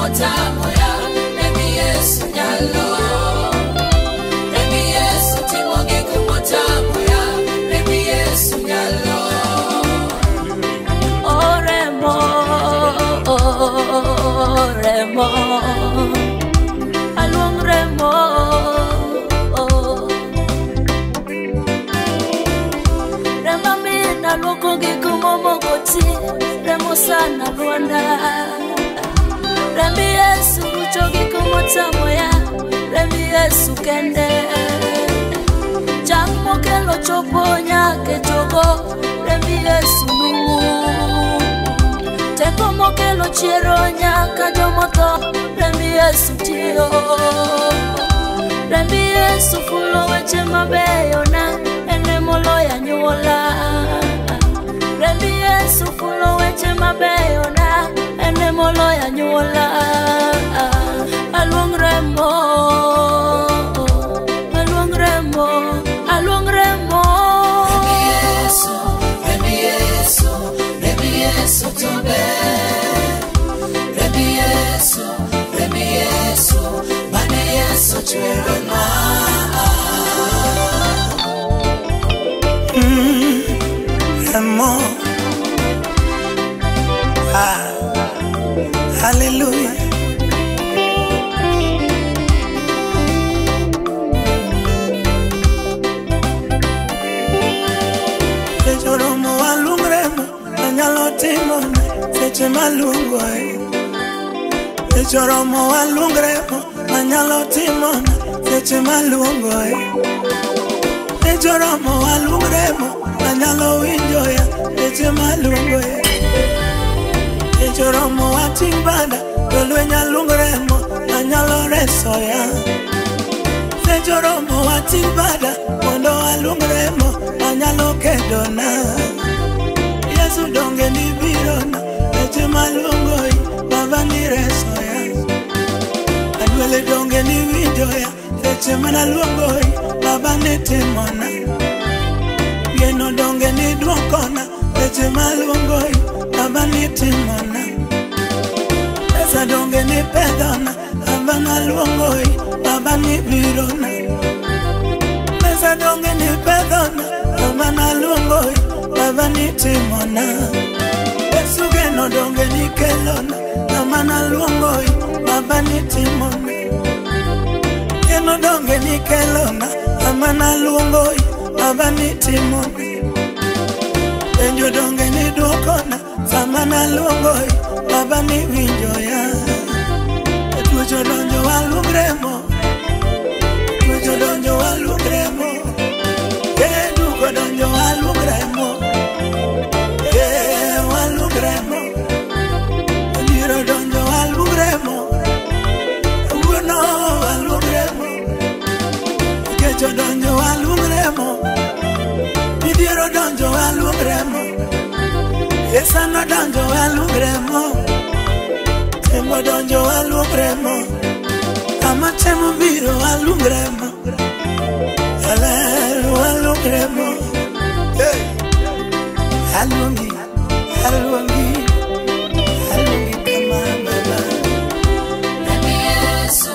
motamoya, Rembi Yesu nyalo. Rembi Yesu timo gik motamoya, Rembi Yesu nyalo. Oh remo, oh remo, aluong remo. Remo mina luoko gik momogoti, remo sana lwanda. Rembi Yesu rucho gik motamoya, Rembi Yesu kende. Chang mokelo chopo nyaka e chogo, Rembi Yesu nung'u. Teko mokelo chiero nyaka jomotho, Rembi Yesu tiyo. Rembi Yesu fulo weche mabeyo na, en emoloyo anyuola. Rembi Yesu fulo weche mabeyo na, en emoloyo anyuola. Aluong remo, aluong remo, aluong remo. Rembi Yesu, Rembi Yesu, Rembi Yesu to ber. Rembi Yesu, Rembi Yesu, mane Yesu chweronwa. Remo, ah, hallelujah. Seche oromo waluong remo, anyalo timone seche maluongo e. Seche oromo waluong remo, anyalo timone seche maluongo e. Seche oromo waluong remo, anyalo winjo ya seche maluongo e. Seche oromo wating' bada, jolweny aluong remo, anyalo reso ya. Seche oromo wating' bada, mondo aluong remo, anyalo kedona. Yesu donge nibirona, seche maluongoi, Baba nireso ya. Adwele donge niwinjo ya, seche manaluongoi, Baba nitimona. Geno donge nidwokona, seche maluongoi, Baba nitimona. Pesa donge nipedhona, Baba naluongoi, Baba nibirona. Pesa donge nipedhona, Baba naluongoi, Baba nitimona. Yesu geno donge nikelona, Baba naluongoi, Baba nitimona. Geno donge nikelona, Baba naluongoi, Baba nitimona. Penjo donge nidwokona, sama naluongoi, Baba niwinjo ya. Tuoche odonjo waluong remo, tuoche odonjo waluong remo, duk odonjo waluong remo, waluong remo, odhier odonjo waluong remo, kawuono waluong remo, kech odonjo waluong remo, midhiero odonjo waluong remo, Esano odonjo waluong remo, temo odonjo waluong remo, ama temo biro waluong remo, aler waluong remo. Hey! Aluongi, aluongi, aluongi kama Baba. Rembi Yesu,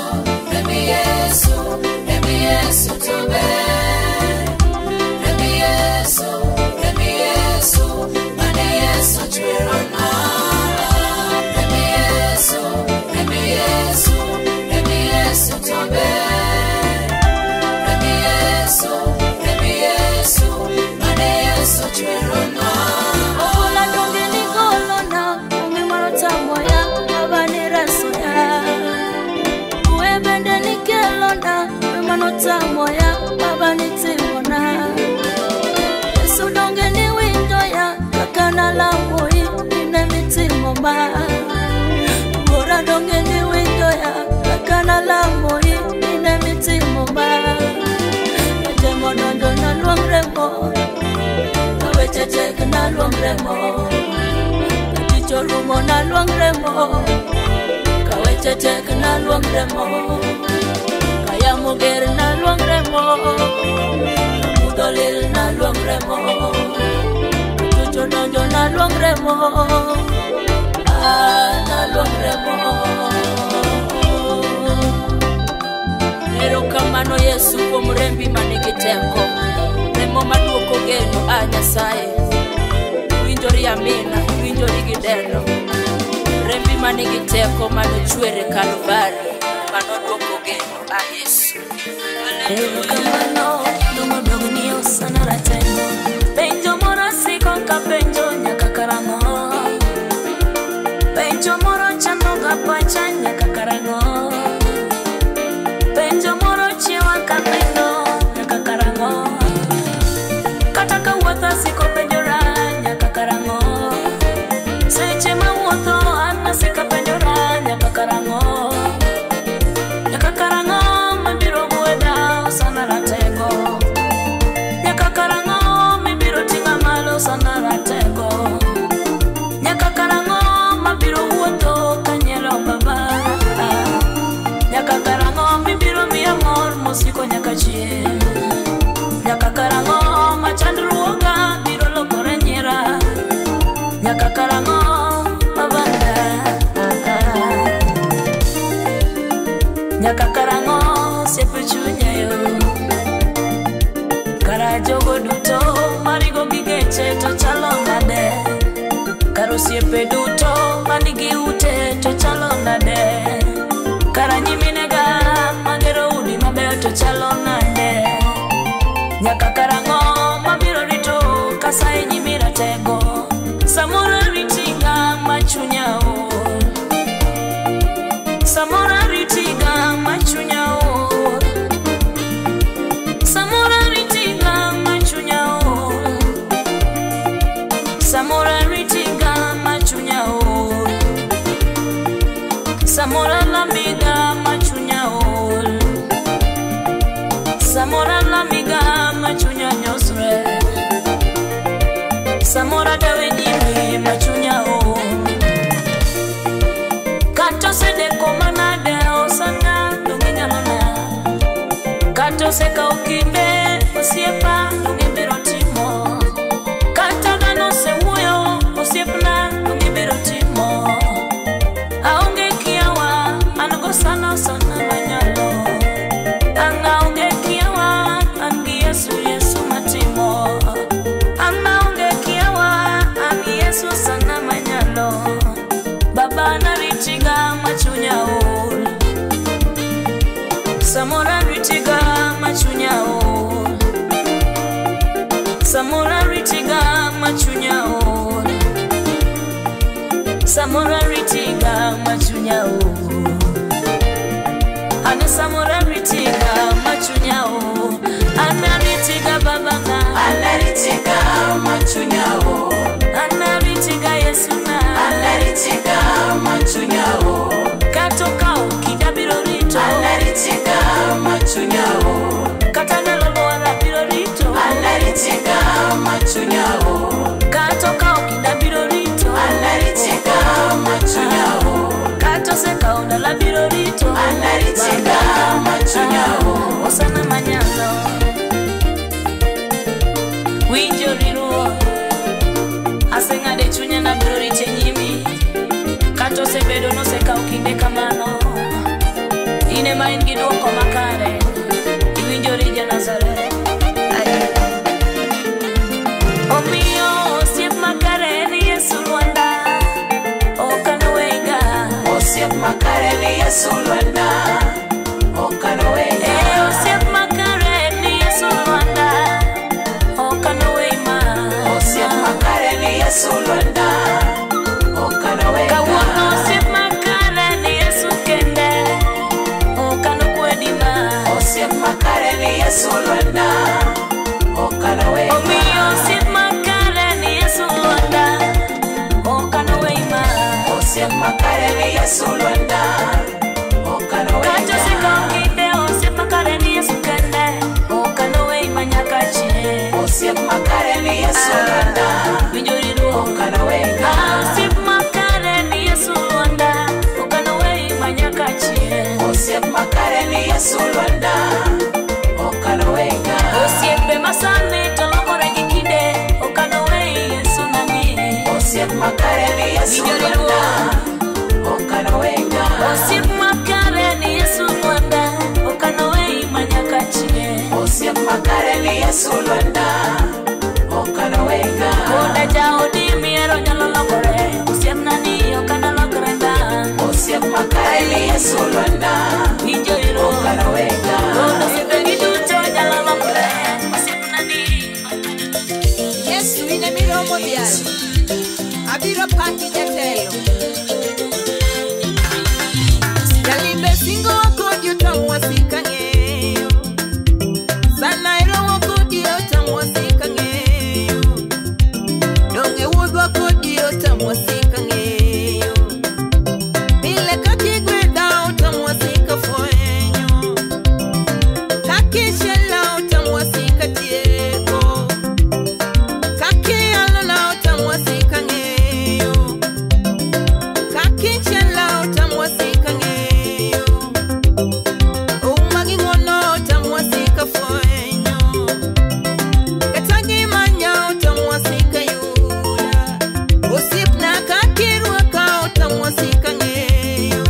Rembi Yesu, Rembi Yesu to ber. Rembi Yesu, Rembi Yesu, mane Yesu chweronwa. Rembi Yesu, Rembi Yesu, Rembi Yesu to ber. Rembi Yesu, Rembi Yesu, mane Yesu chweronwa. Ogola donge nigolona, onge mano tamoya, Baba nireso ya. Kwe bende nikelona, mano tamoya, Baba nitimona. Yesu donge niwinjo ya, kaka nalamoi, ine mitimo ma. Wuora donge niwinjo ya, kaka nalamoi, ine mitimo ma. Temo donjo naluong remo, ka weche tek naluong remo, ka tich orumo naluong remo, ka weche tek naluong remo, ka yamo ger naluong remo, ka mudho lil naluong remo, ka tuch odonjo naluong remo. Naluong remo. Erokamano Yesu kuom rembi manigi teko. Remo maduoko geno a Nyasaye. Iwinjori amina, iwinjori gi dendo. Rembi manigi teko manochwer e Kalvari, manoduoko geno a Yesu. Erokamano, dongo dogni osana ratego. Penjo moro siko ka penjo nyaka karang'o. Penjo moro chando ga pacha nyaka karang'o. Penjo moro chiewa ka penjo nyaka karang'o. Kata kawuotho asiko penjora nyaka karang'o. Seche mawuotho an asiko penjora nyaka karang'o. Nyaka karang'o mabiro gwedha osana ratego. Nyaka karang'o mibiro ting'a malo osana ratego. Nyaka karang'o mabiro wuotho kanyielo baba. Nyaka karang'o mibiro miya mor mosiko nyaka chieng'. Nyaka karang'o ma chandruoga biro lokore nyiera. Nyaka karang'o babana. Nyaka karang'o osiepe chunya yo. Kara jogo duto marigo gi geche to chalo nade. Kar osiepe duto manigi ute to chalo nade. Kara nyiminega magero udi mabeyo to chalo nade. Nyaka karang'o mabiro rito kasaye nyimi ratego. Samoro aritiga machunya ol. Samoro aritiga machunya ol. Samoro aritiga machunya ol. Samoro aritiga machunya ol. Samoro alamiga machunya ol. Samoro alamiga machunya nyosre. Samoro dawe nyime machunya ol. Kata osedeko manade osana donge nyalona. Kata osekawo kinde osiepa donge biro timo. Kata dhano osewuoyo osiepna donge biro timo. Aonge kiawa an go sana sana manyalo. An aonge kiawa an gi Yesu Yesu matimo. An aonge kiawa an gi Yesu sana manyalo. Baba naritiga machunya ol. Samoro aritiga machunya ol. Samoro aritiga machunya ol. Samoro aritiga machunya ol. Ana samoro aritiga machunya ol. Ana aritiga babana. Anaritiga machunya ol. Ana aritiga Yesu na. Anaritiga machunya ol. Katoka okida biro rito. Anaritiga machunya ol. Kata ndalo lwara biro rito. Anaritiga machunya ol. Katoka okida biro rito. Anaritiga machunya ol. Kata osekawo dala biro rito. Anaritiga machunya ol. Osana manyalo. Winjo riruok. Aseng'ade chunya na biro rito e nyimi. Kata osebedo nosekawo kinde kamano. In ema in gi duoko makare. Iwinjori ja Nazareth. Omiyo osiep makare en Yesu Lwanda. Ok anowega. Osiep makare ni Yesu Lwanda. Ok anowega. Eh, osiep makare en Yesu Lwanda. Ok anowema. Osiep makare ni Yesu Lwanda. Ok anowega. Kawuono osiep makare ni Yesu kende. Ok anokwedi ma. Osiep makare ni Yesu Lwanda. Ok anowega. Omiyo osiep makare ni Yesu Lwanda. Ok anowema. Osiep makare ni Yesu Lwanda. Ok anowega. Kata osekawo kinde osiep makare ni Yesu kende. Ok anowema nyaka chieng'. Osiep makare ni Yesu Lwanda. Winjo riruok. Ok anowega. Osiep makare ni Yesu Lwanda. Ok anowema nyaka chieng'. Osiep makare ni Yesu Lwanda. Ok anowega. Osiepe masani to lokore gi kinde. Ok anowei Yesu nani. Osiep makare ni Yesu Winjo Lwanda. riruok. okanowenga. Osiep makare ni Yesu Lwanda, okanoweyi manyaka chieng'. Osiep makare ni Yesu Lwanda, okanowenga. Koda jaodi mihero nyalo lokore, osiepna ni okanolokre ngang'. Osiep makare ni Yesu Lwanda, Winjo iro, okanowenga. Koda osiepegi duto nyalo lokore, osiepna ni Yesu in emiromo dhial, abiro paki jatelo. Jalimbe singo kodi otamwa sika ng'eyo, sana iromo kodi otamwa sika ng'eyo, donge wuodhwa kodi otamwa sika ng'eyo, pile kakigwedha otamwa sika fwenyo, kakichiela otamwa sika tieko. Kakiyalona otamwa sika ng'eyo, kakichiela otamwa sika ng'eyo, ouma gi ng'wono otamwa sika fwenyo, kata gimanya otamwa sika yuda, osiepna kakirwaka otamwa sika ng'eyo,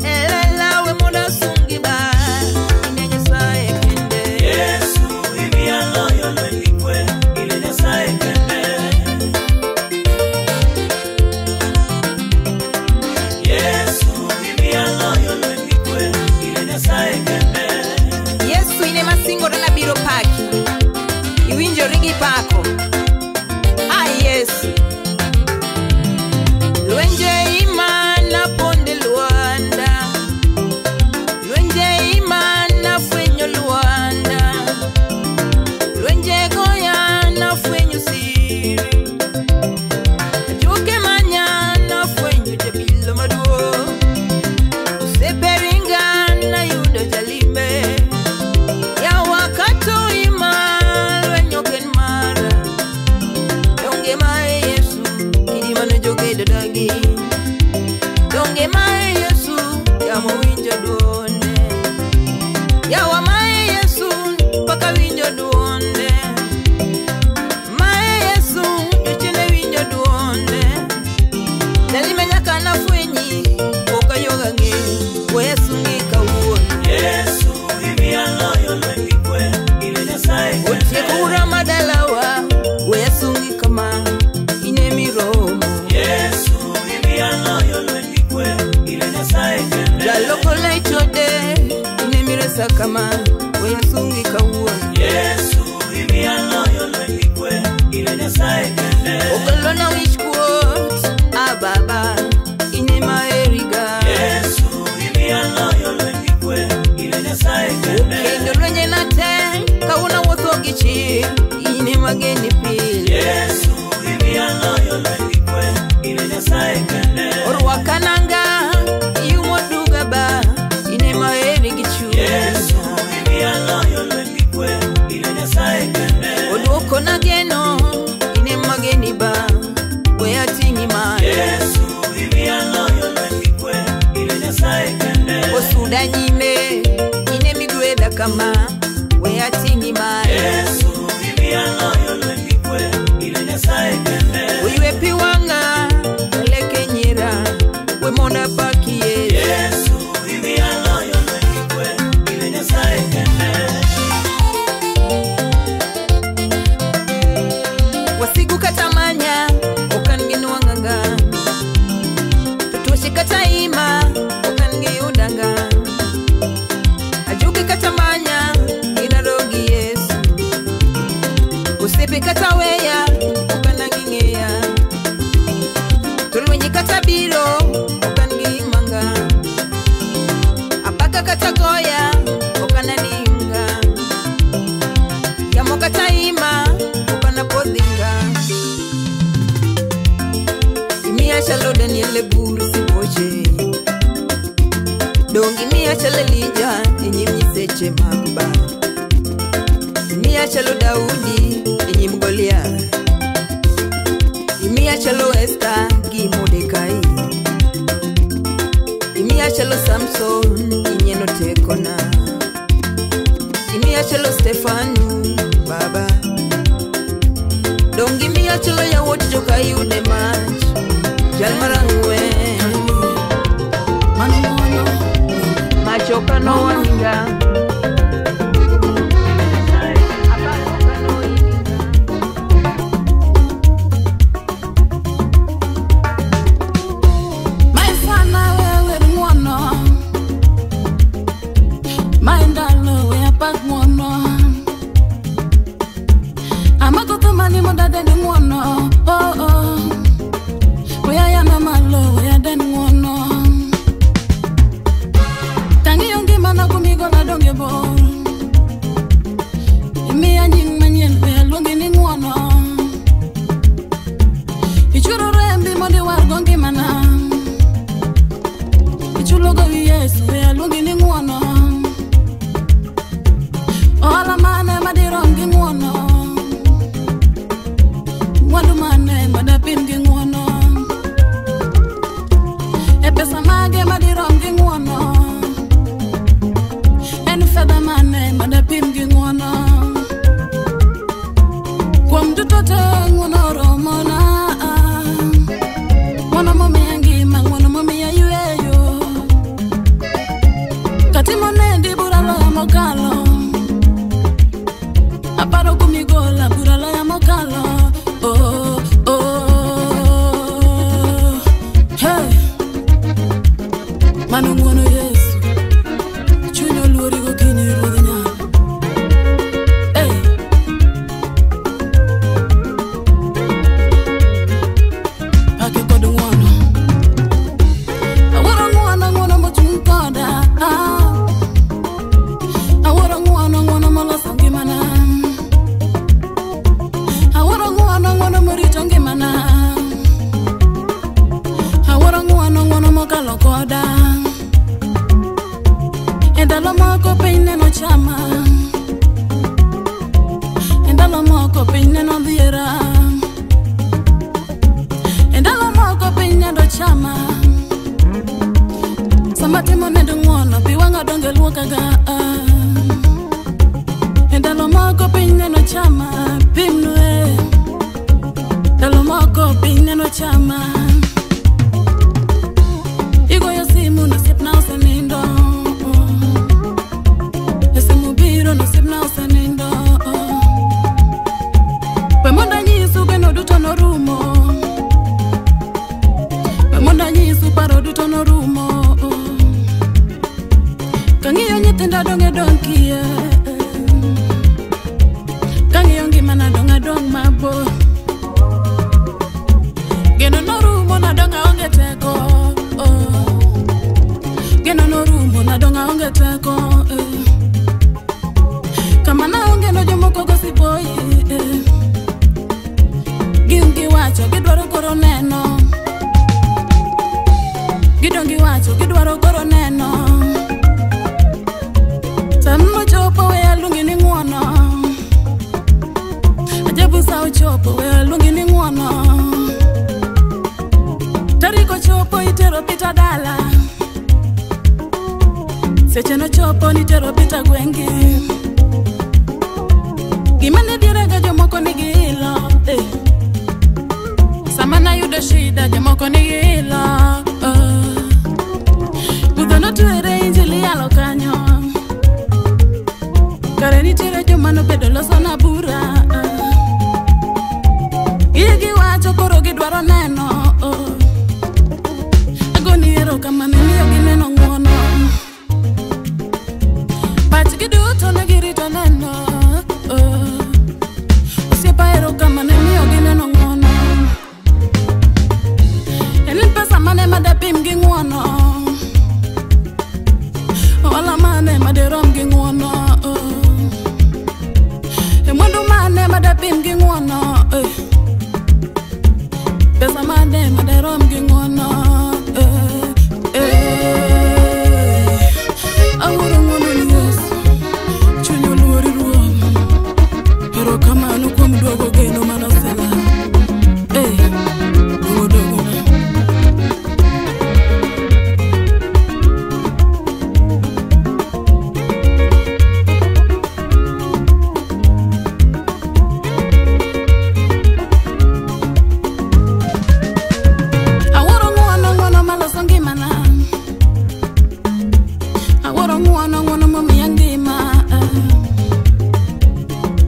elela we mondo asungi ba ine Nyasaye kende. Yesu imiya loyo lweny gi kwe, in e Nyasaye kende. Yesu imiya loyo lweny gi kwe, in e Nyasaye kende. Yesu in ema singora nabiro paki, iwinjori gi pako. A Yesu, lwenje imana ponde Lwanda, lwenje imana fwenyo Lwanda, lwenje goya na fwenyo siri, ajuoke manya na fwenyo jabilo maduong', oseperinga nayudo jalime. Yawa kato ima lweny ok en mara, donge mae Yesu kidi mane jogedo dagi, donge mae Yesu yamo winjo duonde, yawa mae Yesu paka winjo duonde, mae Yesu jochiende winjo duonde, jalime nyaka nafwenyi pok ayoga ng'eyo, we asungi kawuono. Yesu imiya loyo lweny gi kwe, in e Nyasaye kende. Otieko ura madalawa, we asungi kama in emiromo. Yesu imiya loyo lweny gi kwe, in e Nyasaye kende. Jaloko lechode, in emiresa kama, we asungi kawuono. Yesu imiya loyo lweny gi kwe, in e Nyasaye kende. Okelona wich kuot, a baba, in ema heriga. Yesu imiya loyo lweny gi kwe, in e Nyasaye kende. Kendo lwenjena te, kawuono awuotho gi chir, in ema geni pile. Yesu imiya loyo lweny gi kwe, in e Nyasaye kende. Orwaka nanga, iumo duga ba, in ema heri gi chunya. Yesu imiya loyo lweny gi kwe, in e Nyasaye kende. Oduokona geno, in ema geni ba, we ating'i malo. Yesu imiya loyo lweny gi kwe, in e Nyasaye kende. Osuda nyime, in emigwedha kama, we ating'i malo. Yesu imiya loyo lweny gi kwe, in e Nyasaye kende. Oywe pi wang'a, leke nyiera, we mondo apaki Yesu. Yesu imiya loyo lweny gi kwe, in e Nyasaye kende. Wasigu kata manya, ok an gi nwang'anga. To tuoche kata ima, ok an gi yudanga. Ajuoke kata manya, ginaro gi Yesu. Osiepe kata weya, ok an gi ng'eya. To lwenje kata biro, ok an gi imanga. Apaka kata goya, ok ananinga. Yamo kata ima, ok anapodhinga. Imiya chalo Daniel e bur sibuoche, donge imiya chalo Elija e nyim nyiseche mag Baal. Imiya chalo Daudi e nyim Goliath, imiya chalo Esta gi Modekai, imiya chalo Samson inyieno tekona, imiya chalo Stefano baba, donge imiya chalo yawuot joka Yude mach, jal marang'wen. donge bor. Imiya nying manyien we aluongi ni ng'uono. Ichuro rembi mondo iwargo ngimana. Ichulo gowi Yesu we aluongi ni ng'uono. Ohala mane madirom gi ng'uono. Mwandu mane madapim gi ng'uono. E pesa mage madirom gi ng'uono. En fedha mane madapim gi ng'uono. Kuom duto te ng'uono oromona. Ng'uono momiya ngima, ng'uono momiya yweyo. Katimo nendi bura loya mokalo. Aparo kumigola bura loya mokalo. Oh, oh, hey. Mano ng'uono Yesu, chuny oluori gokinyi ruodh nyalo. Hey. Pake kod ng'uono. Awuoro ng'uono, ng'uono mochung' koda. Awuoro ng'uono, ng'uono moloso ngimana. Awuoro ng'uono, ng'uono morito ngimana. Awuoro ng'uono, ng'uono mokalo koda. E ndalo moko piny neno chama. E ndalo moko piny neno dhiera. E ndalo moko piny nendo chama. Sama timo nendo ng'uono, pi wang'a donge luokaga. E ndalo moko piny neno chama, pimnue. Ndalo moko piny neno chama. Igoyo simu nosiepna osenindo. E simu biro nosiepna osenindo. We mondo anyisu geno duto norumo. We mondo anyisu paro duto norumo. Kang'iyo nyithinda dong' e dong' kiye. Kang'iyo ngimana dong' adong' mabor. Geno norumo nadong' aonge teko. Geno norumo nadong' aonge teko. Kama naonge no jomoko go sipoi. Gin giwacho gidwaro koro neno. Gidong' giwacho gidwaro koro neno. Sama ochopo we aluongi ni ng'uono. Ajabu sa ochopo we aluongi ni ng'uono. Tarik ochopo itero pita dala. Seche nochopo nitero pita gwengi. Gima ne dierega jomoko nigi ilo. Sama nayudo shida jomoko nigi ilo. Budho notwere injili yalo kanyo. Kare nitiere joma nobedo losona bura. Gigi giwacho koro gidwaro neno. Agoni erokamano imiyo gineno ng'uono. Pachgi duto ne girito neno. Osiepa erokamano imiyo gineno ng'uono. En pesa mane madapim gi ng'uono. Ohala mane madirom gi ng'uono. E mwandu mane madapim gi ng'uono. Pesa mane madirom gi ng'uono. Awuoro ng'uono ni Yesu, chuny oluori Ruoth. Erokamano kuom duogo geno manoselal. Duogo duogona. Awuoro ng'uono, ng'uono maloso ngimana. Awuoro ng'uono, ng'uono momiya ngima.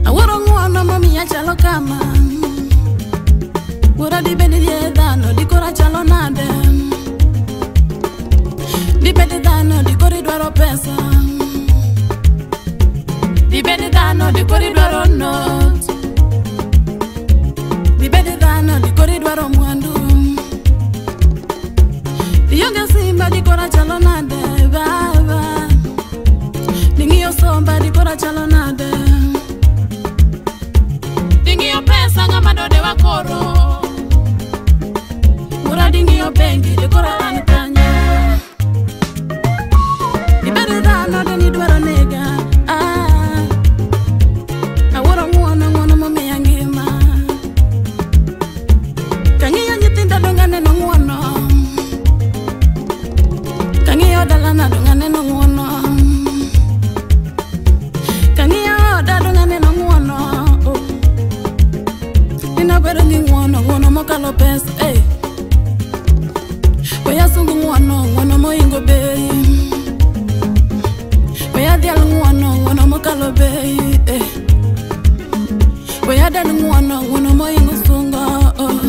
Awuoro ng'uono momiya chalo kama. Wuora dibed ni dhano dikoro achalo nade. Dibed dhano dikoro idwaro pesa. Dibed dhano dikoro idwaro not. Dibed dhano dikoro idwaro mwandu. Dionge simba dikoro achalo nade baba. Ning'iyo dalana dong aneno ng'uono. Kang'iyo oda dong aneno ng'uono. Nina bedo gi ng'uono, ng'uono mokalo pesa, eh. Weya sungu ng'uono, ng'uono moingo bei. Weya dhial ng'uono, ng'uono mokalo bei, eh. Weya del ng'uono, ng'uono moingo sunga, oh.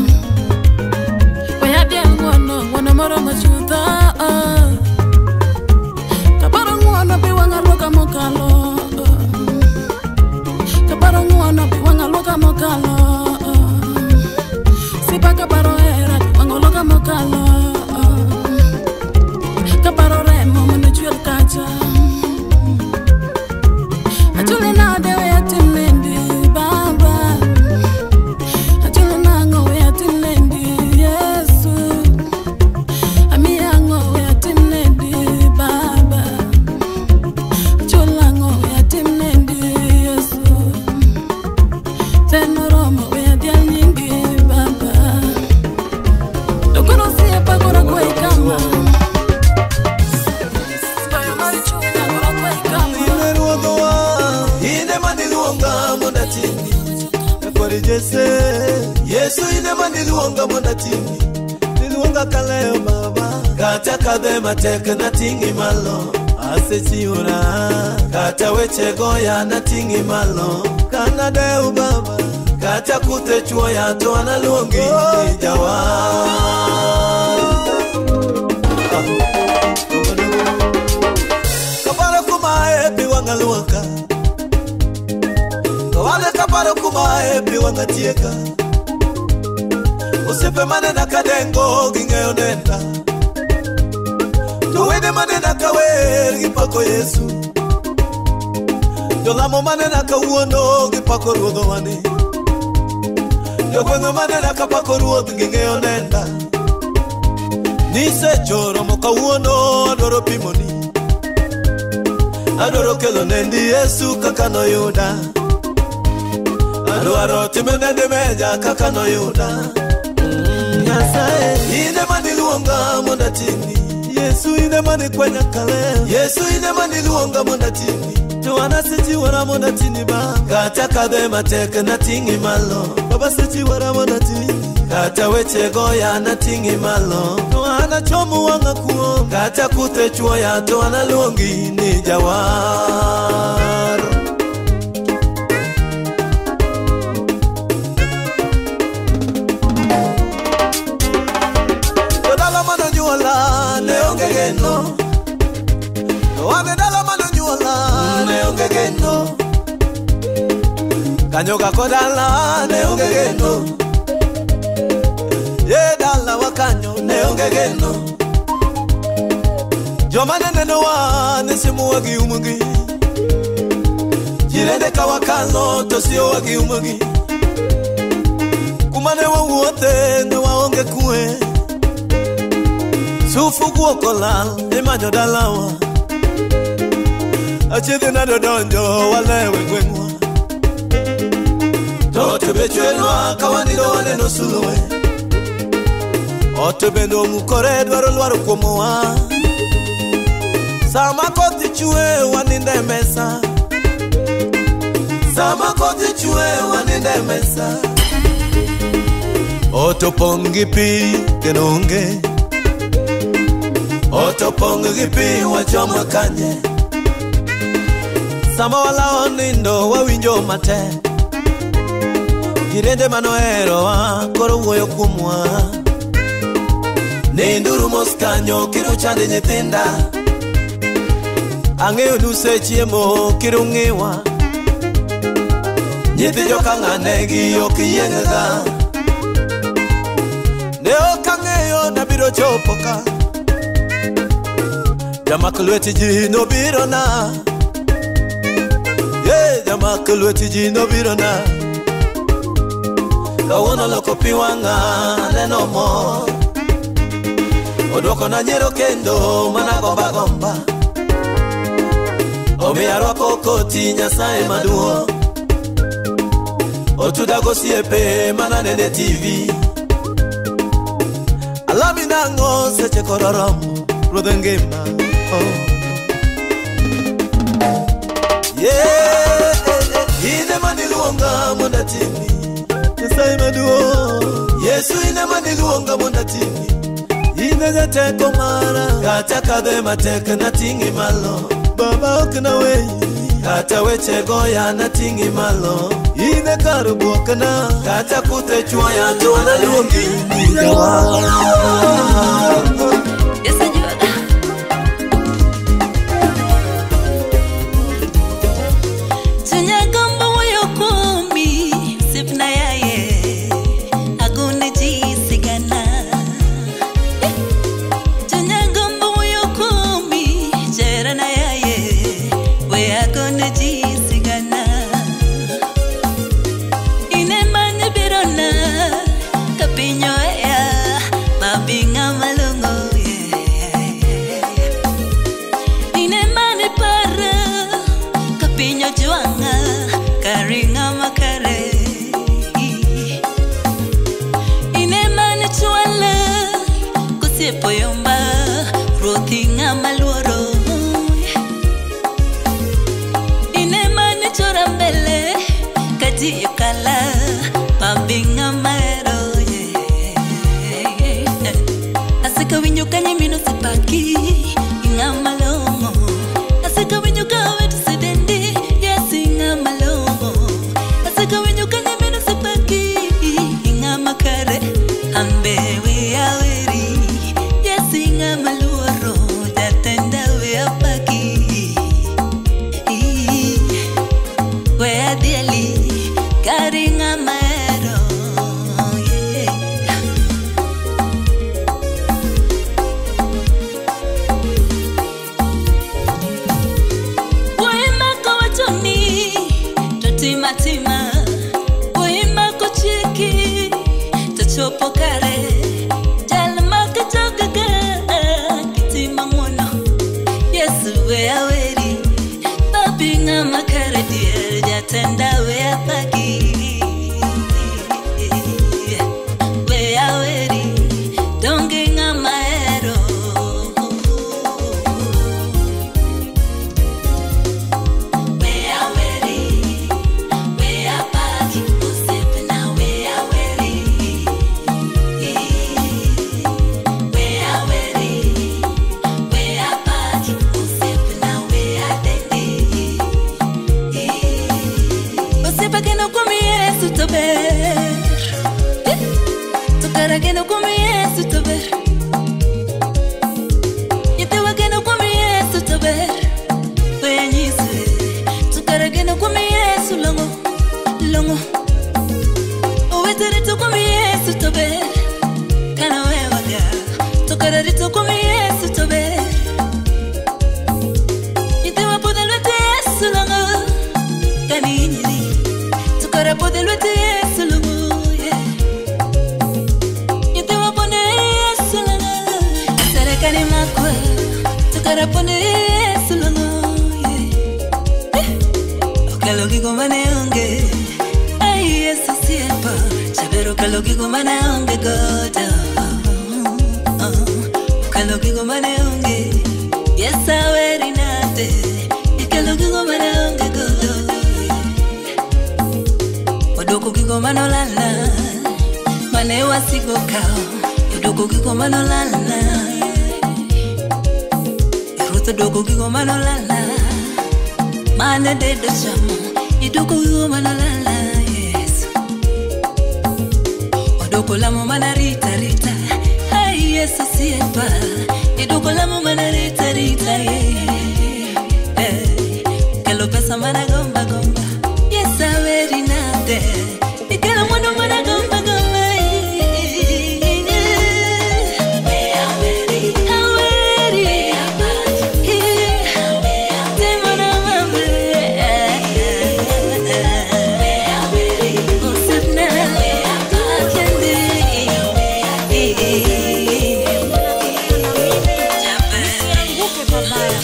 Weya dhial ng'uono, ng'uono moromo chutho, oh. Kaparo ng'uono pi wang'a luoka mokalo, oh. Kaparo ng'uono pi wang'a luoka mokalo, oh. Sipa kaparo hera pi wang'a luoka mokalo, oh. Kaparo remo mondo chwer kacha. Achule nade weya tim nendi baba. Achule nang'o weya tim nendi Yesu. Amiya ang'o weya tim nendi baba. Achule ang'o weya tim nendi Yesu. Ten oromo weya dhial nyingi baba. To koro osiepa koro akwayi kama. Goyo mar chunya koro akwayi kama. Ine ruodhwa, ine maniluonga mondo ating'i. Nyakwar Jesse, Yesu ine maniluonga mondo ating'i. Niluonga kalewo baba, kata kadhe matek nating'i malo. Asechiwora, kata weche goya nating'i malo. Kanadew baba, kata kuthe chwoya to an aluongi ni jawar. Kaparo kuma e pi wang'a luoka. Kawane kaparo kuma e pi wang'a tieka. Osiepe manena kadengo ging'eyo nenda. To wede manena kawer gipako Yesu. Jolamo manena kawuono gipako ruodhowani. Jogweng'e manena kapako ruoth ging'eyo nenda. Nisechoromo kawuono adwaro pimoni. Adwaro kelo nendi Yesu kaka noyuda. Adwaro time nendi meja kaka noyuda. Nyasaye, ine maniluonga mondo ating'i. Yesu ine manikwenya kalewo. Yesu ine maniluonga mondo ating'i. To an asechiwora mondo ating'i baba. Kata kadhe matek nating'i malo. Baba asechiwora mondo ating'i. Kata weche goya nating'i malo. To an achomo wang'a kuom. Kata kuthe chwoya to an aluongi ni jawar. To dala manonyuola ne onge geno. To an e dala manonyuola ne onge geno. Kanyoga kodala ne onge geno. Ye dala wakanyo ne onge geno. Joma ne nenowa ne siemowa gi umgi. Jirende ka wakalo to siowa gi umgi. Kuma ne wawuothe ne waonge kwe. Sufu guok olal imanyo dalawa. Achiedh nade donjo walewe gweng'wa. To ot be chwenwa ka wanindo waneno sulwe. Ot bende omukore dwaro lwaro kuomwa. Sama koth chwe wanindo e mesa. Sama koth chwe wanindo e mesa. Ot opong' gi pi kendo onge. Ot opong' gi pi wachomo kanye. Sama walawo nindo wawinjo matek. Jirende manoherowa koro wuoyo kuomwa. Ninduru mos kanyo kiro chande nyithinda. Ang'eyo nusechiemo kiro ng'iwa. Nyithi joka ng'ane gi ok yieng'ga. Ne ok ang'eyo nabiro chopo ka. Jamak lwet ji nobirona. Ye jamak lwet ji nobirona. Kawuono loko pi wang'a aneno mor. Odwokona nyiero kendo mana gomba gomba. Omiyo arwako koti Nyasaye maduong'. Otuda gosiepe mana nene TV. Alami nang'o seche koro romo ruodh ngima. Oh. mondo ating'i. Nyasaye maduong', Yesu in ema niluonga mondo ating'i. In e jateko mara, kata kadhe matek nating'i malo. Baba ok naweyi, kata weche goya nating'i malo. In e kar bwokna, kata kuthe chwoya to naluongi ni jawar. Yes, ajuoga. Chunya gombo wuoyo kuomi, osiepna yaye, agone ji sigana. Chunya gombo wuoyo kuomi, jaherana yaye, we agone ji sigana. In ema nibirona, ka piny oheya, mabi ng'ama long'o, yeah. In ema nipara, ka piny ojwang'a, kari ng'ama kare. In ema nichwala, kosiepo yomba, ruothi ng'ama luoro. In ema nichora mbele, ka ji okala, pabi ng'ama hero, yeah. Asekawinjo ka nyimine osepaki, ing'ama long'o. Asekawinjo ka owete osedendi, yes ing'ama long'o. Asekawinjo ka nyimine osepaki, ing'ama kare, an be we aweri. Yes ing'ama luoro, jatenda we apaki. We adhiali, kari ng'ama hero, yeah. Wuoyi mako wachoni to tima tima, wuoyi mako chiki to chopo kare. Jal mako jogaga kitimo ng'wono, Yesu we aweri. Papi ng'ama kare dier, jatenda we apaki. We aweri, donge ng'ama hero. We aweri, we apaki, osiepna we aweri. We aweri, we apaki, osiepna we adendi. Osiepa geno kuom Yesu to ber, to kara geno kuom Yesu to ber. Nyithiwa geno kuom Yesu to ber. We anyise, to kara geno kuom Yesu long'o, long'o. Owete rito kuom Yesu to ber, kana wewaga. To kara rito kuom Yesu to ber. Nyithiwa podho e lwet Yesu long'o, kani inyiri. To kara podho e lwet Yesu long'o, yeah. Nyithiwa pondo e Yesu long'o, serikali makwa. To kara pondo e Yesu long'o, yeah. Okelo gigo mane onge, ai Yesu osiepa. Jaber okelo gigo mane onge godo. Okelo gigo mane onge, Yes aweri nade. Ikelo gigo mane onge godo. Odoko gigo manolalna, mane wasigo kao. Odoko gigo manolalna, Ruoth odoko gigo manolalna, mane dedo chamo. Idoko gigo manolalna, Yesu. Odoko lamo mana rita rita, ai Yesu osiepa. Idoko lamo mana rita rita, yeah. Eh, Kelo pesa mana gomba gomba, Yes aweri nade. Ikelo mwandu mana gomba gomba, yeah. We aweri, aweri, yeah. Timona mame, we aweri, osiepna, kendi, Nisianguke pabaya.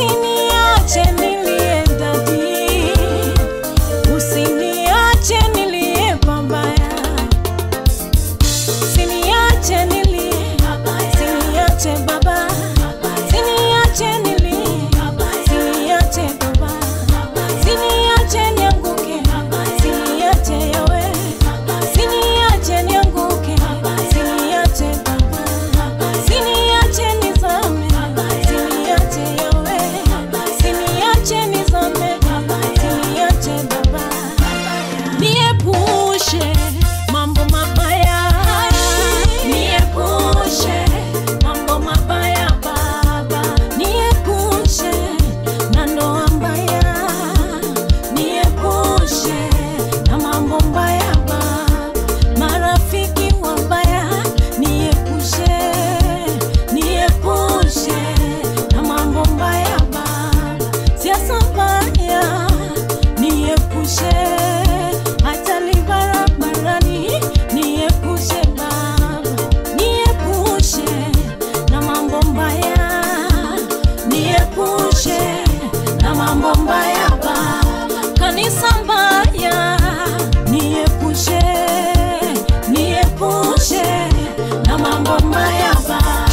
Usiniache nilie daddy, usiniache nilie babaya, usiniache nilie, usiniache baba, usiniache nilie, usiniache baba, usiniache nianguke, usiniache yawe, usiniache nianguke, usiniache baba, usiniache nizame, usiniache yawe, usiniache nizame, usiniache baba, niepushe mambo mabaya, niepushe mambo mabaya baba, niepushe na ndoa mbaya, niepushe na mambo mbaya baba, marafiki wabaya, niepushe, niepushe na mambo mbaya baba, siasa mbaya, niepushe ajali barabarani, niepushe baba, niepushe na mambo mbaya, niepushe na mambo mbaya baba, kanisa mbaya, niepushe, niepushe na mambo mbaya baba.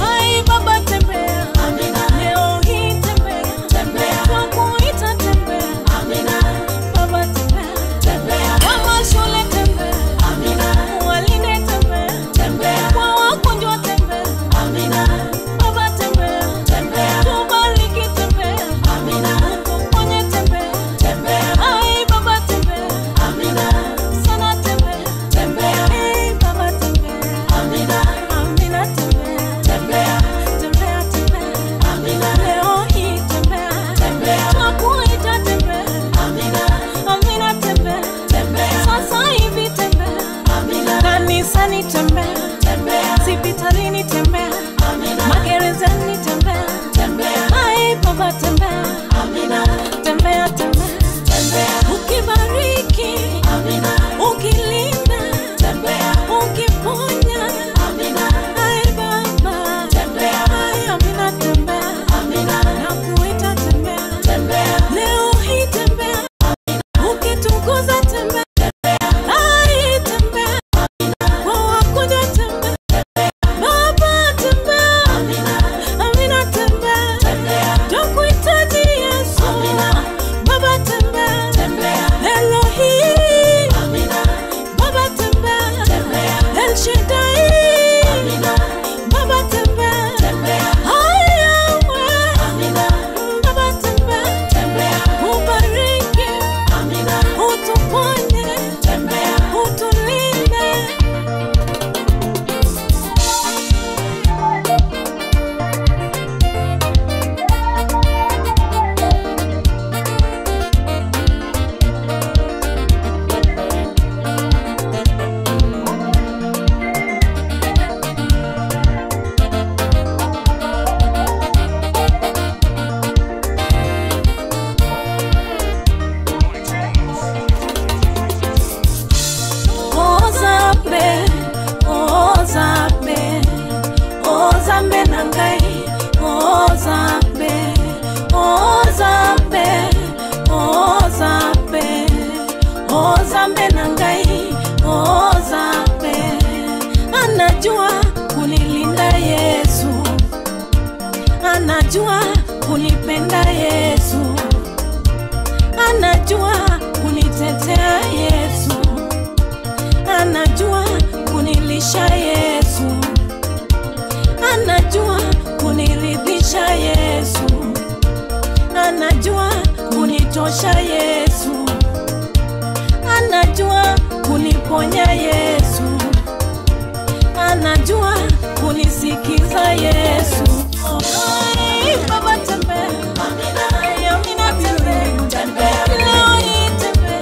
Ai baba tembea, amina. Leo hii tembea, tembea. Kwa kuita tembea, amina. Baba tembea, tembea. Kwa mashule tembea, amina. Walinde tembea, tembea. Kwa wagonjwa tembea, amina. Baba tembea, tembea. Tubariki tembea, amina. Tuponye tembea, tembea. Ai baba tembea, amina. Sana tembea, tembea. Ei baba tembea, amina. Amina tembea, tembea, tembea, tembea, amina. Leo hii tembea, tembea. Twakuita tembea, amina. Amina tembea, tembea. Sasa hivi tembea, amina. Kanisani tembea, tembea. Hospitalini tembea, amina. Magerezani tembea, tembea. Ai baba tembea, amina. Tembea, tembea, tembea. Ukibariki, amina. Ukilinda, tembea. Ukiponya, amina. Ai baba, tembea. Ai amina tembea, amina. Nakuita tembea, tembea. Leo hii tembea, amina. Ukitukuza tembea, tembea. Ai tembea, amina. Kwa wagonjwa tembea, tembea. Baba tembea, amina. Amina tembea, tembea. Tukuhitaji Yesu, amina. Baba tembea, tembea. Elohim, amina. Baba tembea, tembea. El Shaddai, amina. Baba tembea, tembea. Hayawe, amina. Baba tembea, tembea. Ubariki, amina. Utuponye, tembea. Utulinde. Ozambe, ozambe, ozambe na ngai, ozambe, ozambe, ozambe, ozambe na ngai, ozambe. Anajua kunilinda Yesu, anajua kunipenda Yesu, anajua kunitetea Yesu, anajua kunilisha Yesu, anajua kuniridhisha Yesu, anajua kunitosha Yesu, anajua kuniponya Yesu, anajua kunisikiza Yesu. Ai, Baba tembea, Amina, tembea, leo hii tembea.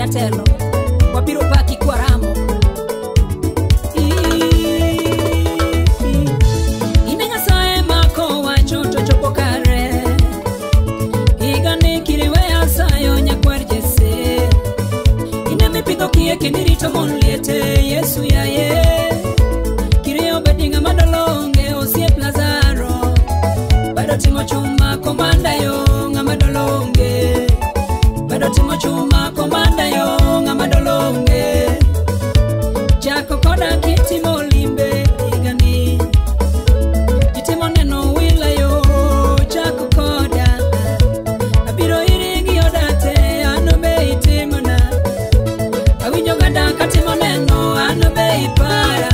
jatelo. Wabiro paki kwaramo. Ine Nyasaye mako wacho to chopo kare. Higani kiriweya sayo nyakwar Jesse. Ine mipidho kiye kendo irito mon liete Yesu yaye. Kiriyo bedi ng'ama dolonge osiep Lazaro. Bado timo chuma komanda yo ng'ama dolonge. Bado timo chuma komanda yo ng'ama dolonge. Chako koda kitimo limbe higani. Itimo neno wila yo chako koda. Abiro iri gi odate ano be itimona. Awinjo gada katimo neno ano be ipara.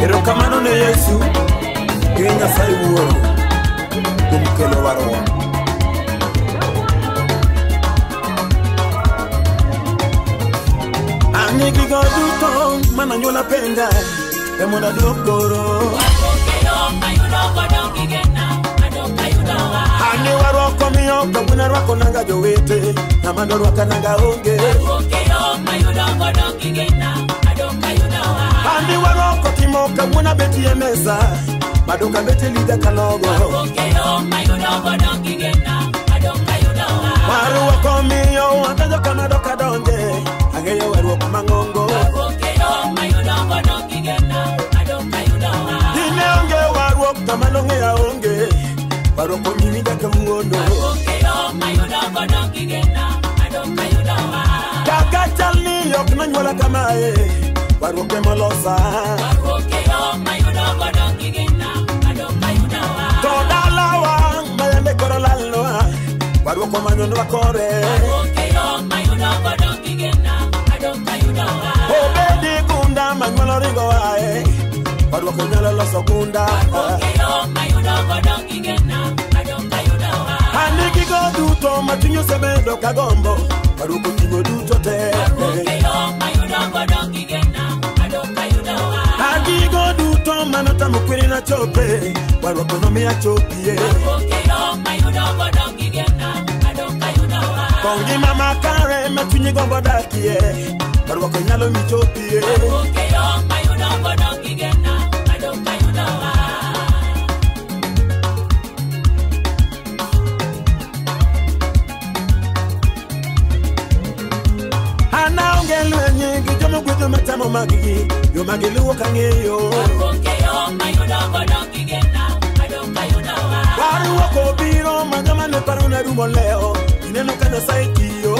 Erokamano ne Yesu gi Nyasaye Wuoro kuom kelo warruok. An gi gigo duto mananyuola penja e mondo aduok koro. An gi warruok omiyo kawuono arwako nanga jowete, ng'ama dorwaka nanga onge. An gi warruok otimo kawuono abet e mesa, bado kabet e lida kalogo. Warruok omiyo adonjo kama dok adonje, ang'eyo warruok mang'ongo. Dine onge warruok to mano ng'eya onge, warruok omiyi nyaka kawuono. Kaka chal ni ok nonyuola kamae, warruok emolosa. To dalawa mayande koro lalnwa, warruok omanyonwa kore. Obedi gunda manyuolo ringo ae, warruok onyalo loso gunda. An gi gigo duto ma chuny osebedo kagombo, warruok oting'o duto te. Gigo duto manotamo kwerena chope, warruok nomiya chopie. Ko ngima makare ma chunyi gombo dakie, warruok nyalo mi chopie. An aonge lweny gi joma gwedho matamo maggi, yo magiluwo kang'eyo. Warruok obiro ma joma ne paro ne rumo lewo, ineno ka Nyasaye tiyo.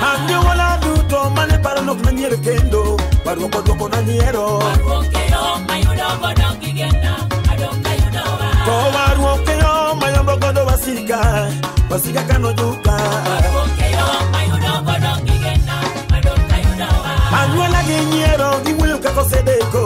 An jowuola duto mane paro nok nanyier kendo, Warruok oduoko na nyiero. Warruok e yo mayudo godo gigena, adong' kayudo wa. To warruok e yo mayombo godo wasika, wasika kanojuka. Warruok e yo mayudo godo gigena, adong' kayudo wa. Anyuola gi nyiero giwuoyo kaka osedeko,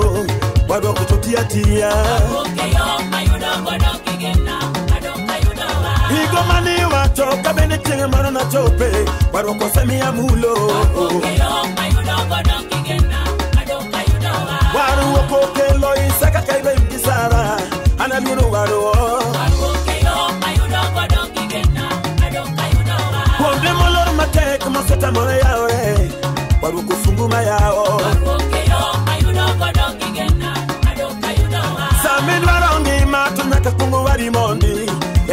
warruok to tiyo atiya. Warruok e yo mayudo godo gigena, adong' kayudo wa. Higo mane iwacho ka bende chieng' moro nachope, warruok osemiya mulo. Warruok e yo mayudo godo gigena, adong' kayudo wa. Warruok okelo Isaka ka Ibrahim gi Sara, an aluoro warruok. Warruok e yo mayudo godo gigena, adong' kayudo wa. Kuonde molor matek mosetamore yawore, warruok ofungu mayawo. Warruok e yo mayudo godo gigena, adong' kayudo wa. Sama idwaro ngima to nyaka kuong wari mondi,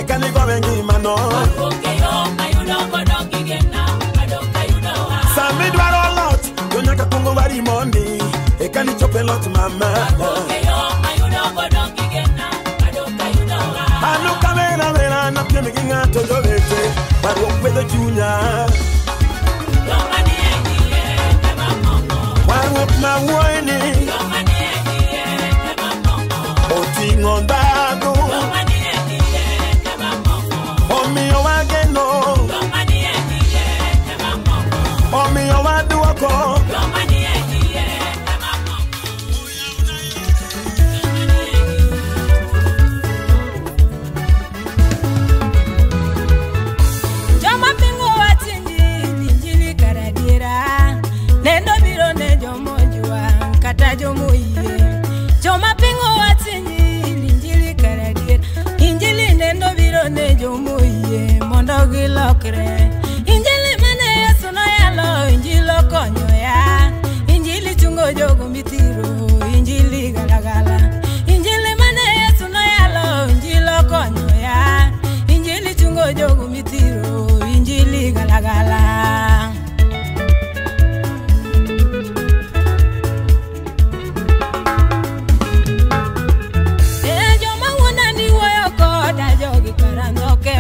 eka nigowe ngimano. Warruok e yo mayudo godo gigena, adong' kayudo wa. Sama idwaro loch to nyaka kuong wari mondi, eka nichop e loch mama. Warruok e yo mayudo godo gigena, adong' kayudo wa. An ok awera wera napiem gi ng'ato jowete, warruok gwedho chunya. Joma ni e iye ema moko. Warruok mawuoye ni Joma ni e iye ema moko. oting'o ndhadhu, Joma ni e iye ema moko. omiyo wageno, Joma ni e iye ema moko. omiyo waduoko. Joma ni e iye ema moko. Joma pingo wach injili, injili kar adiera. Neno biro ne jomojwang' kata jomoyie. Joma pingo wach injili, injili kar adiera. Injili nendo biro ne jomoyie mondo gilokre. Injili mane Yesu noyalo, injili okonyo ya. Injili chungo jogo mithiro, injili galagala. Injili mane Yesu noyalo, injili okonyo ya. Injili chungo jogo mithiro, injili galagala. E joma wuonda ni wuoyo koda jogi karandhoke.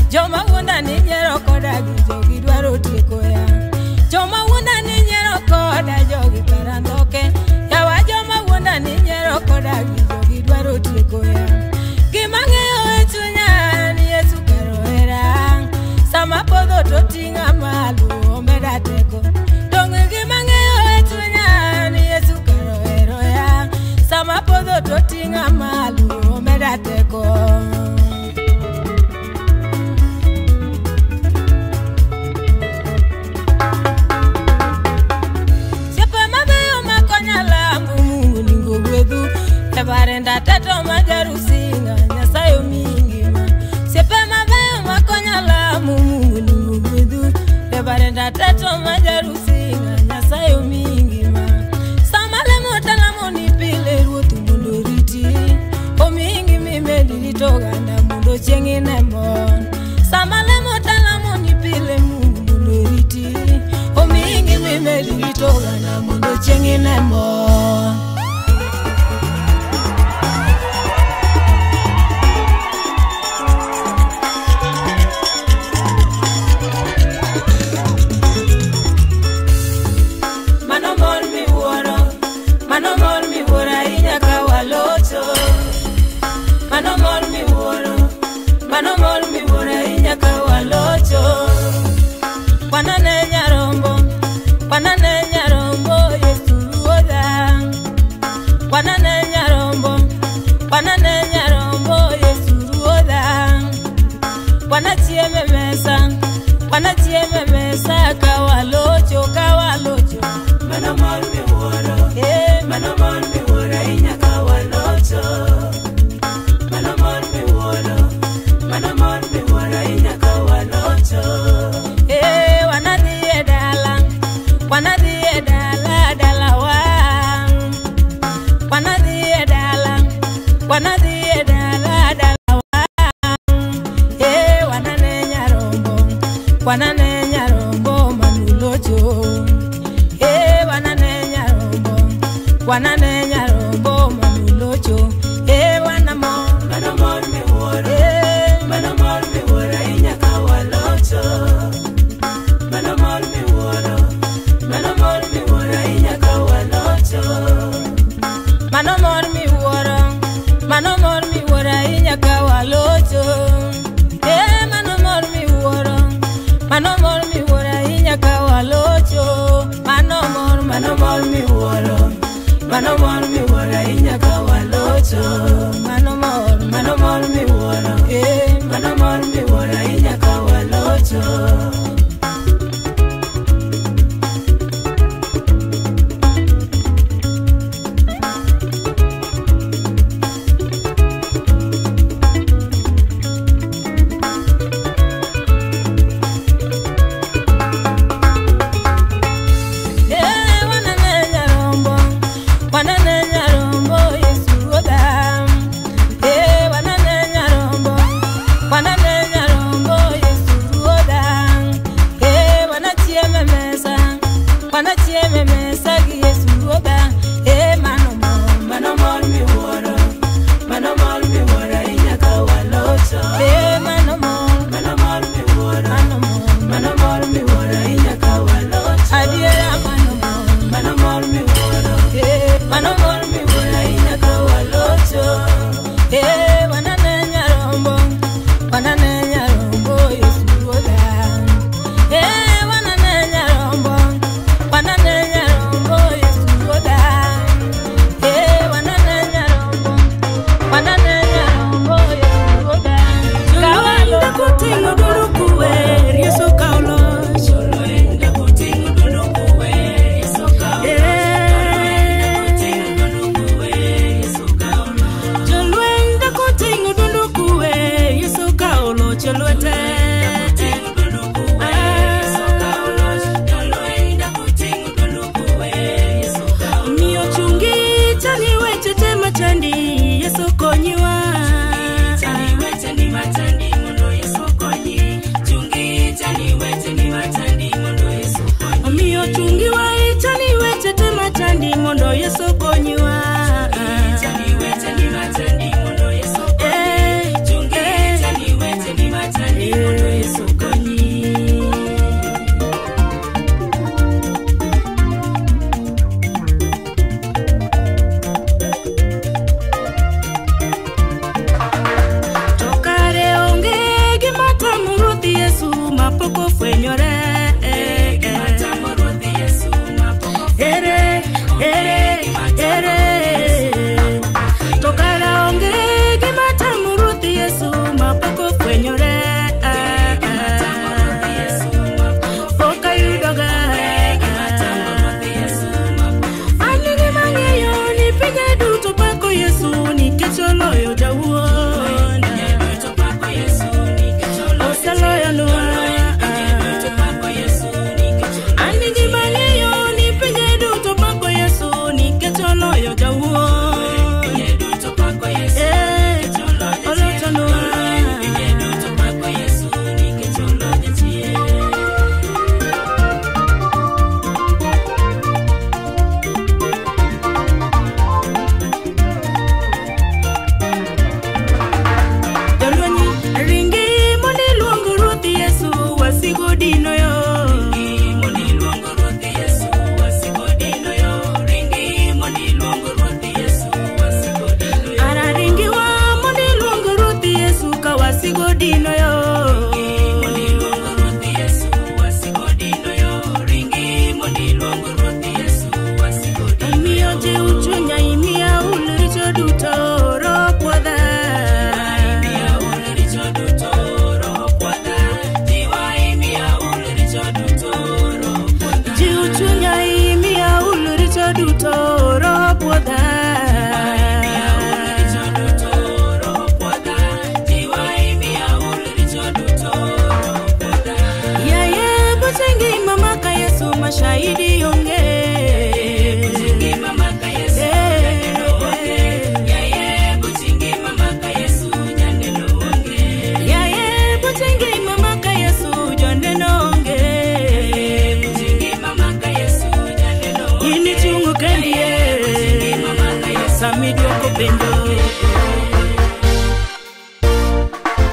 Joma wuonda ni nyiero koda gi jogi dwaro tieko ya. Joma wuonda ni nyiero koda jogi karandhoke. Yawa joma wuonda ni nyiero koda gi jogi dwaro tieko ya. Gima ng'eyo e chunya ni Yesu kar ohera. Sama podho to ting'a malo omeda teko. Dong' gima ng'eyo e chunya ni Yesu kar ohero ya. Sama podho to ting'a malo omeda teko. Osiepe mabeyo makonya lamo Mungu ningo gwedhu. E barenda teto ma jarusinga Nyasaye omiyi ngima. Osiepe mabeyo makonya lamo Mungu ningo gwedhu. E barenda teto ma jarusinga Nyasaye omiyi ngima. Sama lemo talamo ni pile Ruoth mondo oriti. Omiyi ngima imedi rito oganda mondo chieng' ine mor. Sama lemo talamo ni pile Mungu mondo oriti. Omiyi ngima imedi rito oganda mondo chieng' ine mor. Mano mor miwuoro, mano mor miwuoro ahinya ka walocho. Mano mor miwuoro, mano mor miwuoro ahinya ka walocho. Wanane nyarombo, wanane nyarombo Yesu ruodha. Wanane nyarombo, wanane nyarombo Yesu ruodha. Wanachieme mesa, wanachieme mesa ka walocho, ka walocho. Mano mor miwuoro, Eh, mano mor miwuoro ahinya ka walocho. Mano mor miwuoro, mano mor miwuoro ahinya ka walocho. Eh, wanadhi e dala, wanadhi e dala, dala wa. Wanadhi e dala, wanadhi e dala, dala wa. Eh, wanane nyarombo, wanane nyarombo manulocho. Eh, wanane nyarombo, wanane nyarombo manulocho. Eh, wanamo, Mano mor miwuoro, eh, mano mor miwuoro ahinya ka walocho. Mano mor miwuoro, mano mor miwuoro ahinya ka walocho. mor miwuoro ahinya ka walocho. Mano mor, mano mor miwuoro. Mano mor miwuoro ahinya ka walocho. Mano mor, mano mor miwuoro. Mano mor miwuoro ahinya ka walocho.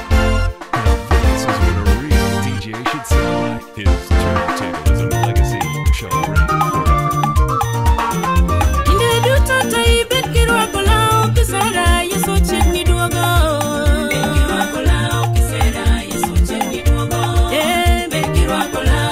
This is what a real DJ should sound like. His turntablism legacy shall reign forever. Inde duto to ibet kirwako law kisera Yesu chiegni duogo. Bet kirwako law kisera Yesu chiegni duogo. Bet kirwako law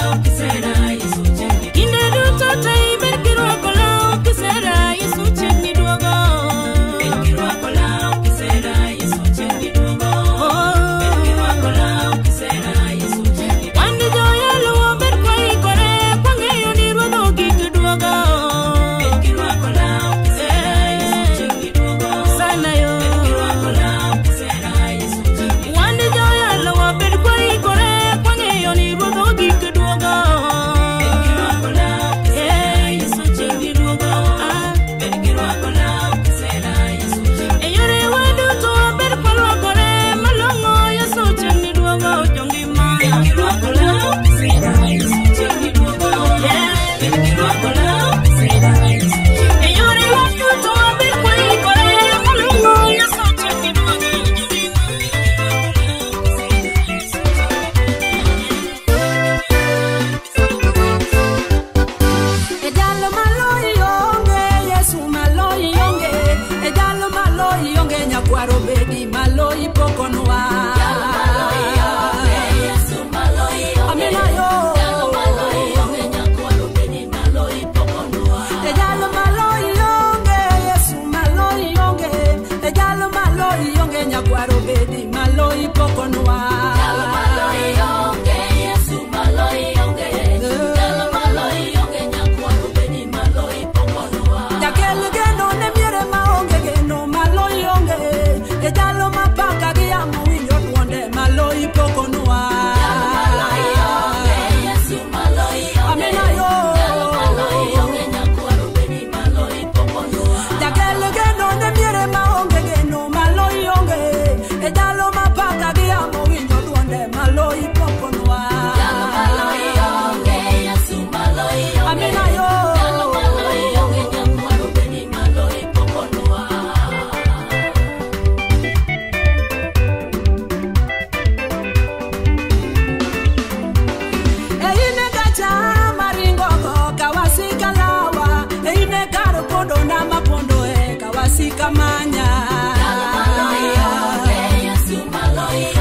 kawasika manya.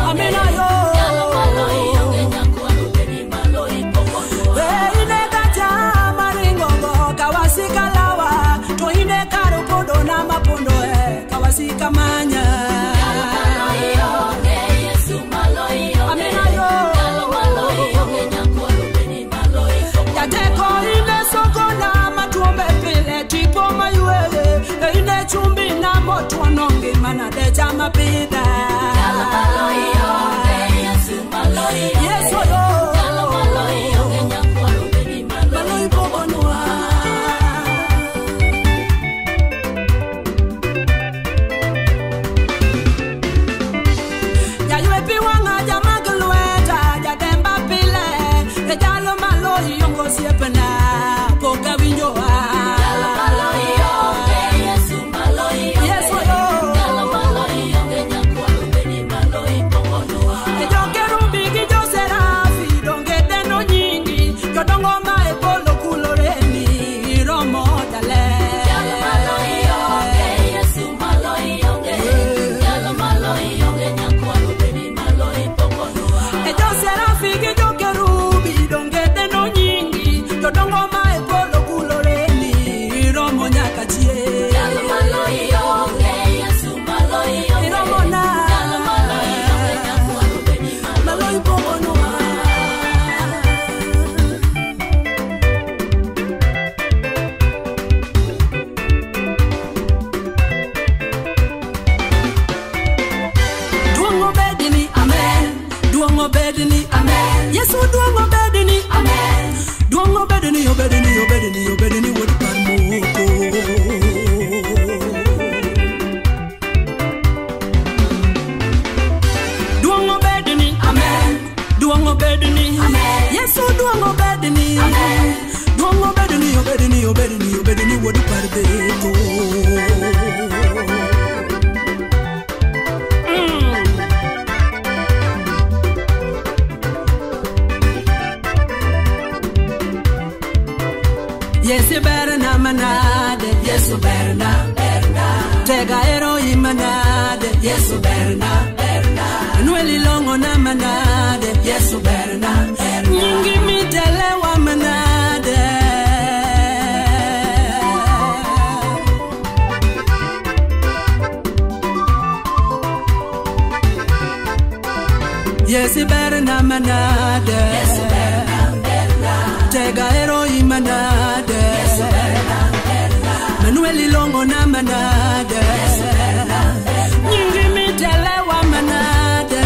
Amina yo. Kawasika lawa to ine karo pondo na mapondo kawasika manya. Amina yo. Yateko ine soko na matuombe pile tipo mayuele ine chumbi na moto nonge mana deja mapida. Yesu yo. Maloi pogonwa. Yesu duongo bedini, amen. Duongo bedini, obedini, obedini, obedini wuod par moko. Duongo bedini, amen. Duongo bedini, amen. Yesu duongo bedini, amen. Duongo bedini, obedini, obedini, obedini wuod par beko. Yesu berna manade, Yesu berna berna. Tega ero imanade, Yesu berna berna. Nweli longo na manade, Yesu berna berna. Nyingi mitelewa manade. Yesu berna manade, Yesu berna berna. Tega ero imanade, Yesu berna berna. Manueli longo na manade, Yesu berna berna. Nyingi mitelewa manade.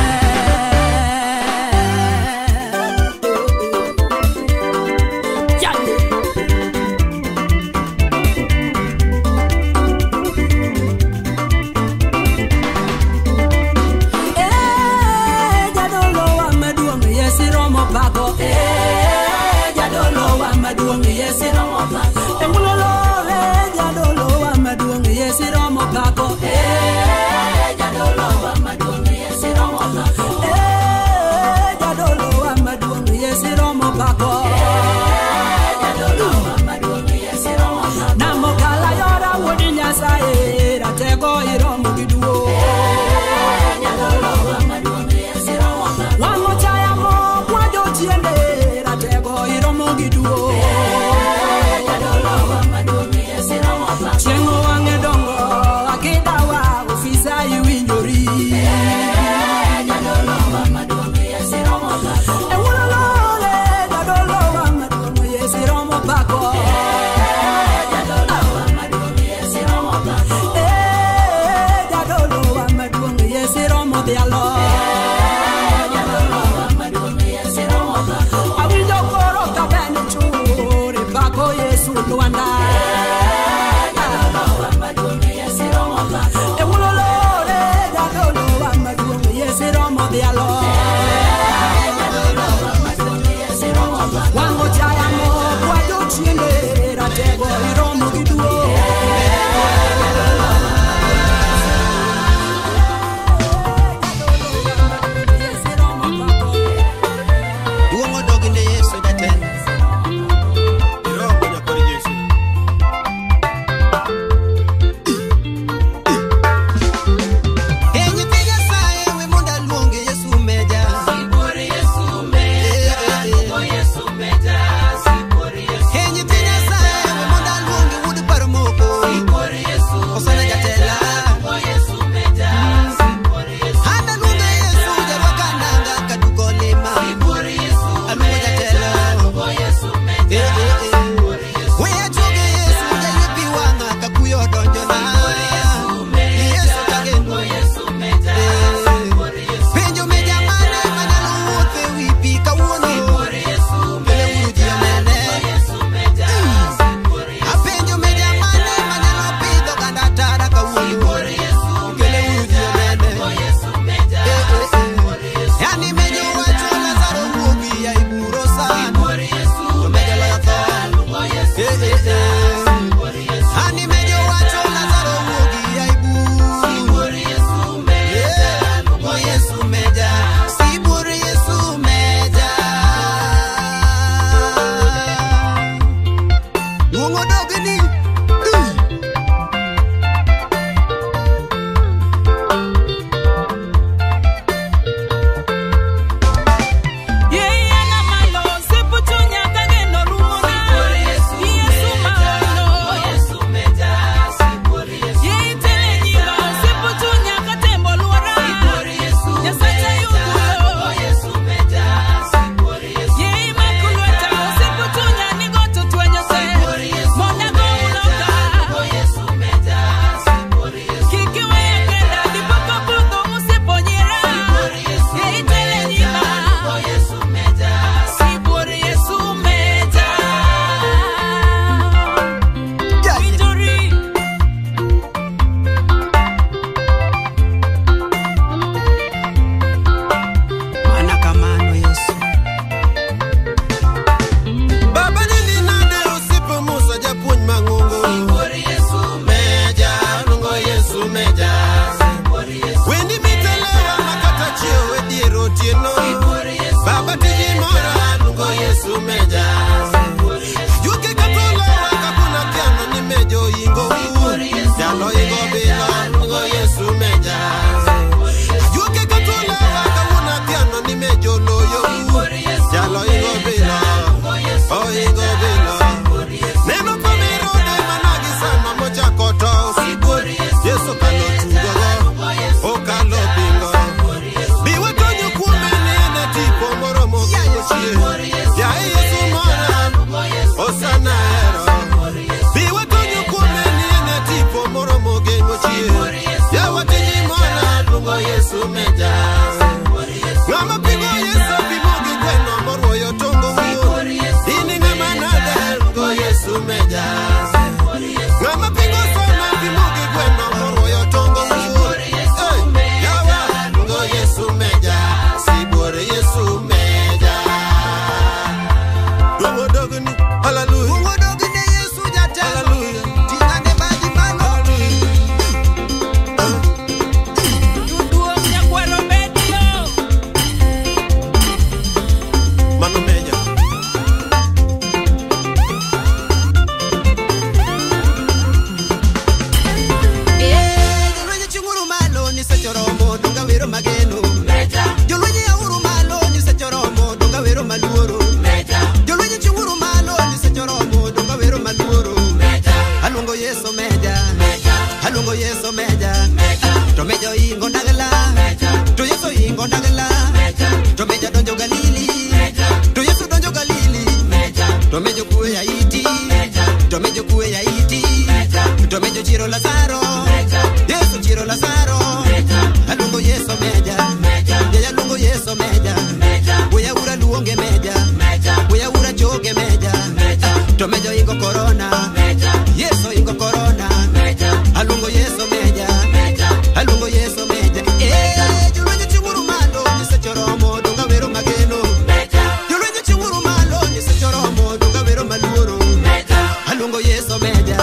Alungo yeso meja,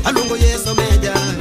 alungo yeso meja.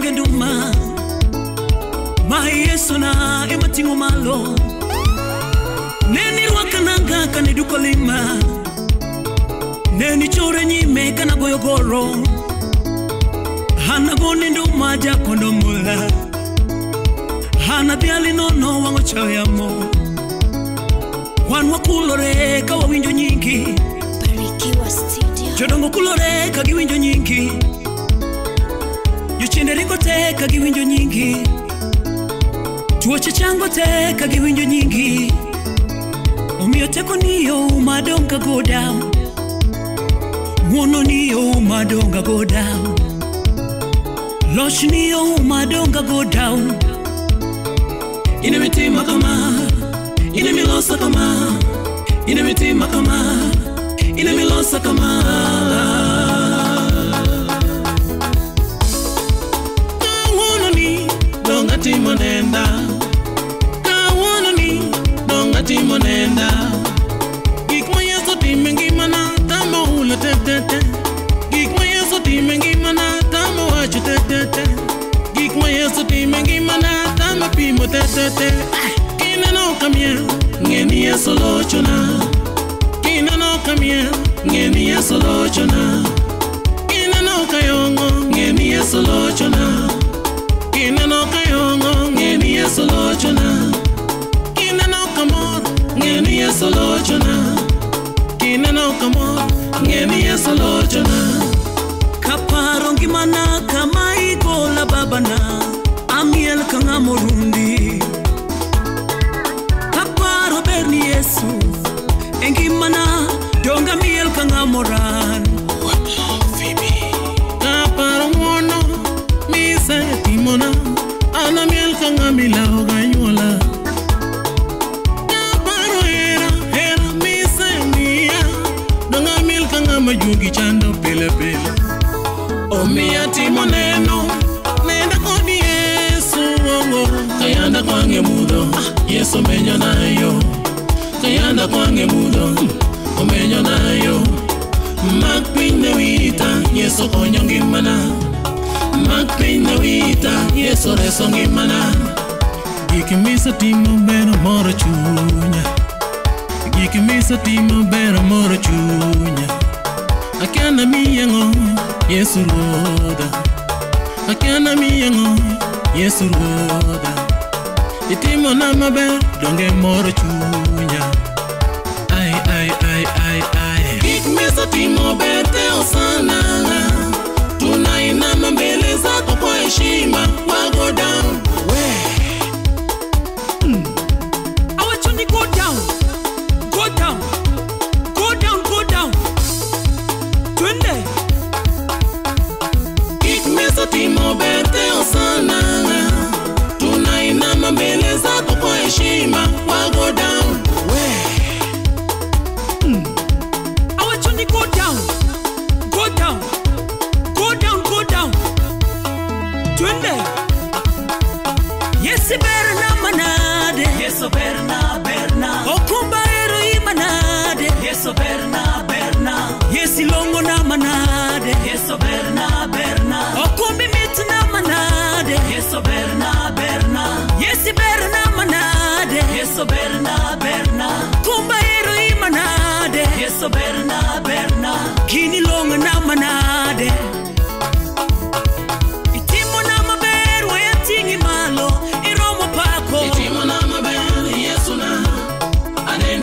onge nduma. Ma Yesu na ema ting'o malo. Neni rwaka nanga kane duko lima. Neni chore nyime kana goyo goro. Hana goni nduma jakondo mula. Hana dhiali nono wang'o chayamo. Wan wakulore ka wawinjo nyingi. Barikiwa Studio. Jodongo kulore ka giwinjo nyingi. Jochiende ringo te ka giwinjo nyingi. Tuoche chango te ka giwinjo nyingi. Omiyo teko ni yo madong' ka go down. Ng'wono ni yo madong' ka go down. Loch ni yo madong' ka go down. Ine mitima kama, ine milosa kama, ine mitima kama, ine milosa kama. Kawuono ni donga timo nenda. Kawuono ni donga timo nenda. Gik ma Yesu timo e ngimana tamo hulo te te te. Gik ma Yesu timo e ngimana tamo wacho te te te. Gik ma Yesu timo e ngimana tamo pimo te te te. Kineno ka miel, ng'e ni Yesu lochona. Kineno ka miel, ng'e ni Yesu lochona. Kineno ka yong'o, ng'e ni Yesu lochona. Kineno ka yong'o, ng'e ni Yesu lochona. Kineno ka mor, ng'e ni Yesu lochona. Kineno ka mor, ng'e ni Yesu lochona. Kaparo ngimana kama igola babana. Amiel ka ng'ama orundi. Kaparo ber ni Yesu e ngimana donga miel ka ng'ama oran. Kaparo ng'wono misetimona, an amiel ka ng'ama ilawo ganyuola. Kaparo hera, hera misemiya, donga amiel ka ng'ama juogi chando pile pile. Omiya timo neno, nenda kod Yesu oh, oh. Kayanda kwange mudho, Yesu omenyo nayo. Kayanda kwange mudho, omenyo nayo. Mak piny ne wita, Yesu konyo ngimana. Mak piny ne wita, Yesu reso ngimana. Gik misetimo ber moro chunya. Gik misetimo ber moro chunya. Akia na miyi ang'o, Yesu Ruodha. Akia na miyi ang'o, Yesu Ruodha. Itimona maber, donge moro chunya. Ai, ai, ai, ai, ai. Gik misetimo ber te osana. Tunainama mbele zako kwa heshima, wago down. Awacho ni go down, go down, go down, go down. Twende. Gik misetimo ber te osana. Tunainama mbele zako kwa heshima, wago down. Awacho ni go down, go down, go down, go down. Twende. Yesu berna manade. Yesu berna berna. Okumba ero imanade. Yesu berna berna. Yesu longo na manade. Yesu berna berna. Okumbi mit na manade. Yesu berna berna. Yesu berna manade. Yesu berna berna. Kumba ero imanade. Yesu berna berna. Kini longo na manade. Itimo na maber we ating'i malo iromo pako. Itimo na maber Yesu na. Aneno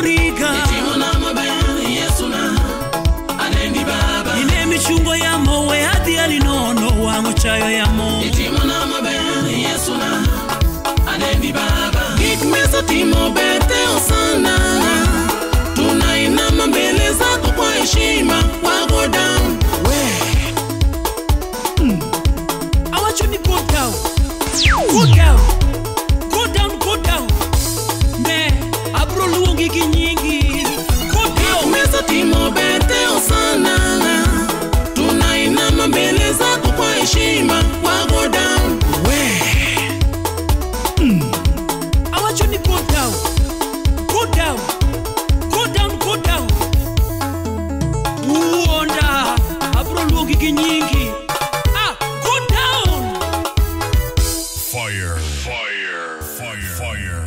Riga. Itimona maber Yesu na anendi baba. Ine michungo yamo we adhi alinono wang'o chayo yamo. Itimona maber Yesu na anendi baba. Gik misetimo ber sana, tunainama mbele zako kwa heshima, wa go down. We awacho ni go down, go down, go down, go down. Ne abro luongi gi nyingi. Go down. Misetimo ber sana, tunainama mbele zako kwa heshima, wa go down. We awacho ni go down, go down, go down, go down. Uonda abro luongi gi nyingi. Ah, go down. Fire. Fire. Fire. Fire.